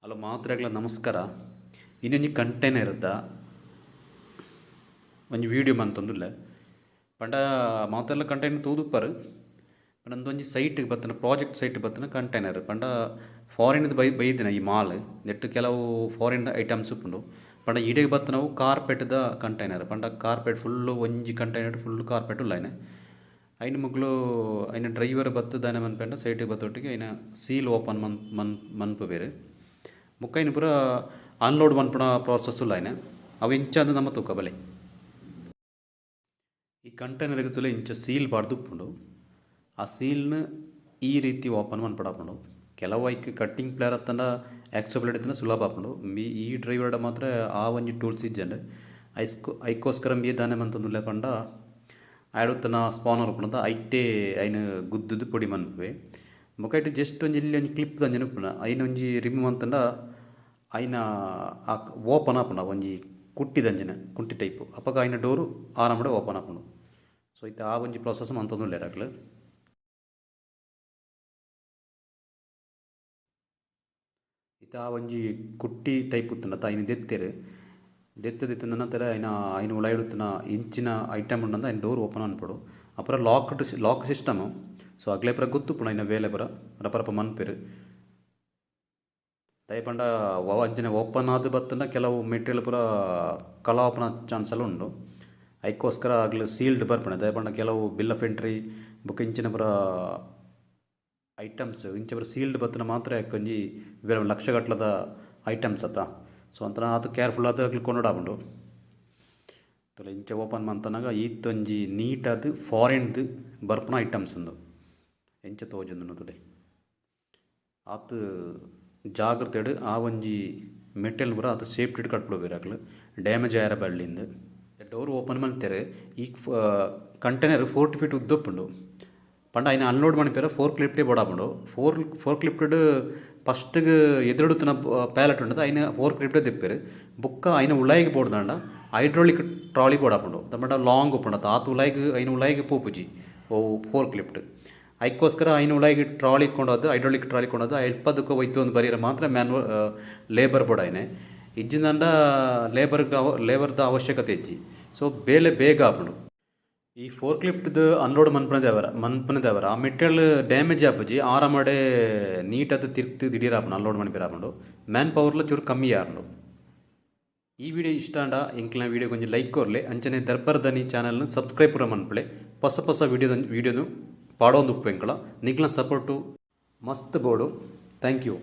Hello ಮಾತ್ರೆಗ್ಲ ನಮಸ್ಕಾರ. ಇನ್ನೊಂಜಿ ಕಂಟೈನರ್ದ ಒಂಜಿ video ಮಂತೊಂದುಲ್ಲೆ. ಪಂಡ ಮಾತೆರ್ಲ ಕಂಟೈನರ್ ತೂದುಪ್ಪರ್. ಪಂಡ ಉಂದೊಂಜಿ ಸೈಟ್ ಬತ್ತಿನ, ಪ್ರಾಜೆಕ್ಟ್ ಸೈಟ್ ಬತ್ತಿನ ಕಂಟೈನರ್. ಪಂಡ ಫಾರಿನ್ ಬೈ ಬೈದಿನ ಈ ಮಾಲ್. ನೆಟ್ಟ್ ಕೆಲವು ಫಾರಿನ್ ದ ಐಟಮ್ಸ್ ಉಪ್ಪುಂಡು. ಪಂಡ ಇಡೆಗ್ ಬತ್ತಿನವು ಕಾರ್ಪೆಟ್ ದ ಕಂಟೈನರ್. ಪಂಡ ಕಾರ್ಪೆಟ್ ಫುಲ್ಲ್ ಒಂಜಿ ಕಂಟೈನರ್ ಫುಲ್ಲ್ ಕಾರ್ಪೆಟ್ ಉಲ್ಲೈನೆ. ಐನ್ ಮೊಕುಲು ಐನ ಡ್ರೈವರ್ ಬತ್ತ್ ದಾನೆ ಮನ್ಪೆಂಡ ಸೈಟ್ ಗ್ ಬತ್ತೊಟ್ಟಿಗೆ ಐನ ಸೀಲ್ ಓಪನ್ ಮನ್ ಮನ್ ಮನ್ಪುವೆರ್. ಬೊಕ್ಕ ಐನ್ ಪೂರ ಅನ್ಲೋಡ್ ಮನ್ಪುನ ಪ್ರೋಸೆಸ್ ಉಲ್ಲ ಐನೆ. ಅವು ಎಂಚ ಅಂದ್ ನಮ ತೂಕ ಬಲೆ. ಈ ಕಂಟೈನರ್ ಗ್ ತೂಲೆ ಇಂಚ ಸೀಲ್ ಪಾಡ್ದ್ ಉಪ್ಪುಂಡು. ಆ ಸೀಲ್ ನ್ ಈ ರೀತಿ ಓಪನ್ ಮನ್ಪೊಡಾಪುಂಡು. ಕೆಲವು ಐಕ್ ಕಟ್ಟಿಂಗ್ ಪ್ಲೇಯರ್ ಅತ್ತಂಡ ಆಕ್ಸೋ ಬ್ಲೇಡ್ ಇತ್ತ್ಂಡ ಸುಲಭ ಆಪುಂಡು. ಈ ಡ್ರೈವರ್ ಡ ಮಾತ್ರ ಆ ಒಂಜಿ ಟೂಲ್ಸ್ ಇಜ್ಜಂಡ್. ಐಕೋಸ್ಕರ ಇಂಬೆ ದಾನೆ ಮಂತೊಂದುಲ್ಲೆ ಪಂಡ ಆಯಡುತ್ತನ ಸ್ಪಾನರ್ ಉಪ್ಪುಂಡು ಐಟೇ ಐನ್ ಗುದ್ದುದು ಪೊಡಿ ಮನ್ಪುವೆ. ಬೊಕ ಐಟ್ ಜಸ್ಟ್ ಒಂಜಿ ಎಲ್ಯ ಒಂಜಿ ಕ್ಲಿಪ್ ದಂಚಿನ ಉಪ್ಪುಂಡು. ಐನ್ ಒಂಜಿ ರಿಮೂವ್ ಮಂತುಂಡ ಐನ ಆ ಓಪನ್ ಆಪುಂಡು. ಒಂಜಿ ಕುಟ್ಟಿದಂಚಿನ ಕುಂಟಿ ಟೈಪ್. ಅಪಗ ಐನ ಡೋರ್ ಆರಾಮಡೆ ಓಪನ್ ಆಪುಂಡು. ಸೊ ಇತ್ತೆ ಆ ಒಂಜಿ ಪ್ರೋಸೆಸ್ ಮಂತೊಂದುಲ್ಲೆರ್ ಅಕುಲು. ಇತ್ತೆ ಆ ಒಂಜಿ ಕುಟ್ಟಿ ಟೈಪ್ ಇತ್ತುಂಡತ ಐನ್ ದೆತ್ತೆರ್. ದೆತ್ತ್ ದೆತ್ತ್ ನನ ಐನ ಐನ ಉಲಾಯಿಡ್ ಇತ್ತಿನ ಇಂಚಿನ ಐಟಮ್ ಉಂಡಂದ್ ಐನ್ ಡೋರ್ ಓಪನ್ ಮನ್ಪೊಡು. ಅಪರ ಲಾಕ್ಡ್ ಲಾಕ್ ಸಿಸ್ಟಮ್. ಸೊ ಅಗ್ಲೆ ಪೂರ ಗೊತ್ತುಪ್ಪುಂಡು ಐನ ಬೇಲೆ ಪೂರ ರಪ ರಪ ಮನ್ಪೆರ್. ದಾಯೆ ಪಂಡ ಒವ್ ಅಂಚನೆ ಓಪನ್ ಆದ್ ಬತ್ತ್ಂಡ ಕೆಲವು ಮೆಟೀರಿಯಲ್ ಪೂರ ಕಳವು ಆಪುನ ಚಾನ್ಸ್ ಲ ಉಂಡು. ಐಕೋಸ್ಕರ ಅಗ್ಲ್ ಸೀಲ್ಡ್ ಬರ್ಪುಂಡು. ದಾಯೆ ಪಂಡ ಕೆಲವು ಬಿಲ್ ಆಫ್ ಎಂಟ್ರಿ ಬೊಕ ಇಂಚಿನ ಪೂರ ಐಟಮ್ಸ್ ಇಂಚ ಪೂರ ಸೀಲ್ಡ್ ಬತ್ತ್ಂಡ ಮಾತ್ರ ಒಂಜಿ ಲಕ್ಷ ಗಟ್ಲೆದ ಐಟಮ್ಸ್ ಅತ್ತ. ಸೊ ಅಂತರ ಆತ್ ಕೇರ್ಫುಲ್ ಆದ್ ಅಕ್ಲ್ ಕೊನೊಡಾಪುಂಡು. ತೂಲೆ ಇಂಚ ಓಪನ್ ಮಂತನಗ ಈತೊಂಜಿ ನೀಟ್ ಆದ್ ಫಾರಿನ್ ದ್ ಬರ್ಪುನ ಐಟಮ್ಸ್ ಉಂದು. ಎಂಚ ತೋಜುಂಡು ತೂಲೆ. ಆತ್ ಜಾಗ್ರತೆಡ್ ಆ ಒಂಜಿ ಮೆಟೀರಿಯಲ್ ಪೂರ ಆತ್ ಸೇಫ್ಟಿ ಡ್ ಕಡ್ಪುಡುವೆರ್ ಅಕ್ಲ್ ಡ್ಯಾಮೇಜ್ ಆಯೆರೆ ಬಲ್ಲಿಂದ್. ಡೋರ್ ಓಪನ್ ಮಲ್ತೆರ್. ಈ ಕಂಟೈನರ್ 40 ಫೀಟ್ ಉದ್ದ ಉಪ್ಪುಂಡು. ಪಂಡ ಐನ್ ಅನ್ಲೋಡ್ ಮನ್ಪೆರೆ ಫೋರ್ಕ್ ಲಿಫ್ಟ್ ಬೋಡಾಪುಂಡು. ಫೋರ್ಕ್ ಲಿಫ್ಟ್ ಡ್ ಫಸ್ಟ್ ಗ್ ಎದುರುಡುತ್ತಿನ ಪ್ಯಾಲೆಟ್ ಉಂಡತ ಐನ್ ಫೋರ್ಕ್ ಲಿಫ್ಟ್ ದೆಪ್ಪೆರ್. ಬೊಕ್ಕ ಐನ ಉಲಾಯಿಗ್ ಬೋಡುದಾಂಡ ಹೈಡ್ರೋಲಿಕ್ ಟ್ರಾಲಿ ಬೋಡಾಪುಂಡು. ದಾಯೆ ಪಂಡ ಲಾಂಗ್ ಉಪ್ಪುಂಡು ಅತ ಆತ್ ಉಲಾಯಿಗ್ ಐನ ಉಲಾಯಿಗ್ ಪೋಪುಜಿ ಒವು ಫೋರ್ಕ್ ಲಿಫ್ಟ್. ಐಕೋಸ್ಕರ ಐನ ಉಲಾಯಿಗ್ ಟ್ರಾಲಿ ಕೊಂಡೋದು, ಹೈಡ್ರೋಲಿಕ್ ಟ್ರಾಲಿ ಕೊಂಡೋದು ಅಲ್ಪದಕ್ಕ ಒಯ್ತೊಂದು ಬರಿಯರೆ ಮಾತ್ರ ಮ್ಯಾನ್ಯುವಲ್ ಲೇಬರ್ ಬೋಡಾಯಿನೆ. ಇಜ್ಜಿಂದಂಡ ಲೇಬರ್ ಲೇಬರ್ದ ಅವಶ್ಯಕತೆ ಇಜ್ಜಿ. ಸೊ ಬೇಲೆ ಬೇಗ ಆಪುಂಡು. ಈ ಫೋರ್ಕ್ ಲಿಫ್ಟ್ ದ ಅನ್ಲೋಡ್ ಮನ್ಪುನದವರ ಆ ಮೆಟೀರಿಯಲ್ ಡ್ಯಾಮೇಜ್ ಆಪುಜಿ. ಆರಾಮಡೆ ನೀಟ್ ಆದ್ ತಿರ್ತ್ ದಿಡೀರ್ ಆಪುಂಡು, ಅನ್ಲೋಡ್ ಮನ್ಪೆರೆ ಆಪುಂಡು. ಮ್ಯಾನ್ ಪವರ್ಲ ಚೂರು ಕಮ್ಮಿ ಆಪುಂಡು. ಈ ವಿಡಿಯೋ ಇಷ್ಟ ಆಂಡ ಎಂಕ್ಲೆನ ವಿಡಿಯೋ ಒಂಜಿ ಲೈಕ್ ಕೊರ್ಲೆ. ಅಂಚನೆ ದರ್ಬಾರ್ ದನಿ ಚಾನೆಲ್ ನ್ ಸಬ್ಸ್ಕ್ರೈಬ್ ಪೂರ ಮನ್ಪುಲೆ. ಪೊಸ ಪೊಸ ವಿಡಿಯೋ ವಿಡಿಯೋನು ಪಾಡೊಂದು ಉಪ್ಪು ಎಂಕಲ. ನಿಕ್ಲೆನ ಸಪೋರ್ಟು ಮಸ್ತ್ ಬೋಡು. Thank you.